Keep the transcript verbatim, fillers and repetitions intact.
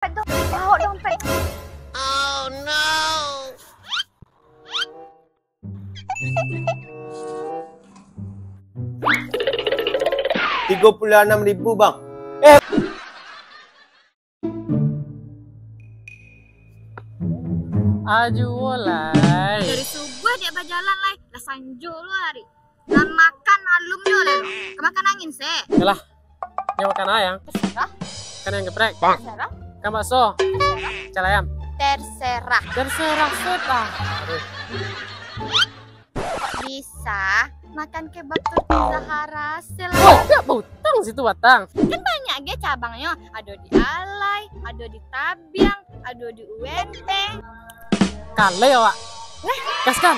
Dompet tu, bawa dompet. Tigo puluah anam ribu, Bang. Eh, Ajuo lai. Dari subuah dek bajalan lai, lah sanjo lo hari. Lah makan alun nyo lai lo. Ka makan angin se. Yalah, nyo makan ayang. Terserah, Kan ayang geprek. terserah, Kan bakso. terserah, Calayam. terserah. Terserah sudah. Aduh. Kok bisa makan kebab turki Zahara se lah? Wah, dak butang situ batang. Kan banyak ge cabangnyo. Ado di Alai, ado di Tabiang, ado di U N T. Kalai awak. Gaskan.